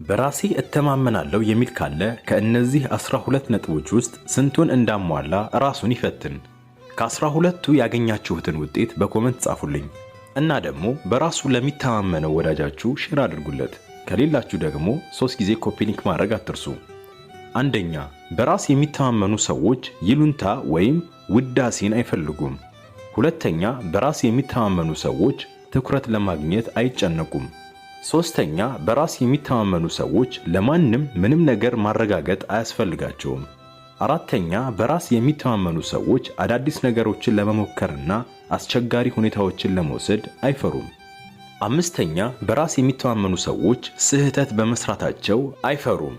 በራሴ እተማመናለሁ የሚል ካለ ከእነዚህ 12 ነጥቦች ውስጥ ስንቱን እንዳሟላ ራሱን ይፈትን። ከ12ቱ ያገኛችሁትን ውጤት በ comment ጻፉልኝ እና ደግሞ በራሱ ለሚተማመነው ወዳጃችሁ share አድርጉለት። ከሌላችሁ ደግሞ ሶስት ጊዜ copy link ማድረግ አትርሱ። አንደኛ፣ በራስ የሚተማመኑ ሰዎች ይሉኝታ ወይም ውዳሴን አይፈልጉም። ሁለተኛ፣ በራስ የሚተማመኑ ሰዎች ትኩረት ለማግኘት አይጨነቁም። ሶስተኛ፣ በራስ የሚተማመኑ ሰዎች ለማንም ምንም ነገር ማረጋገጥ አያስፈልጋቸውም። አራተኛ፣ በራስ የሚተማመኑ ሰዎች አዳዲስ ነገሮችን ለመሞከርና አስቸጋሪ ሁኔታዎችን ለመውሰድ አይፈሩም። አምስተኛ፣ በራስ የሚተማመኑ ሰዎች ስህተት በመስራታቸው አይፈሩም።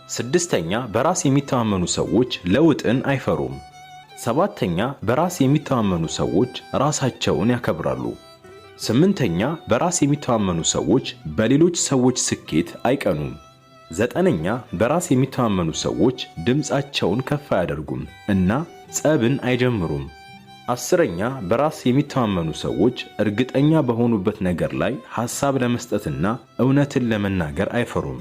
ስድስተኛ፣ በራስ የሚተማመኑ ሰዎች ለውጥን አይፈሩም። ሰባተኛ፣ በራስ የሚተማመኑ ሰዎች ራሳቸውን ያከብራሉ። ስምንተኛ፣ በራስ የሚተማመኑ ሰዎች በሌሎች ሰዎች ስኬት አይቀኑም። ዘጠነኛ፣ በራስ የሚተማመኑ ሰዎች ድምፃቸውን ከፍ አያደርጉም እና ጸብን አይጀምሩም። 10ኛ፣ በራስ የሚተማመኑ ሰዎች እርግጠኛ በሆኑበት ነገር ላይ ሐሳብ ለመስጠትና እውነትን ለመናገር አይፈሩም።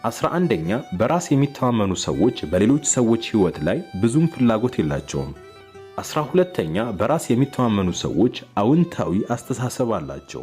11ኛ፣ በራስ የሚተማመኑ ሰዎች በሌሎች ሰዎች ሕይወት ላይ ብዙም ፍላጎት የላቸውም። 12ኛ፣ በራስ የሚተማመኑ ሰዎች አዎንታዊ አስተሳሰብ አላቸው።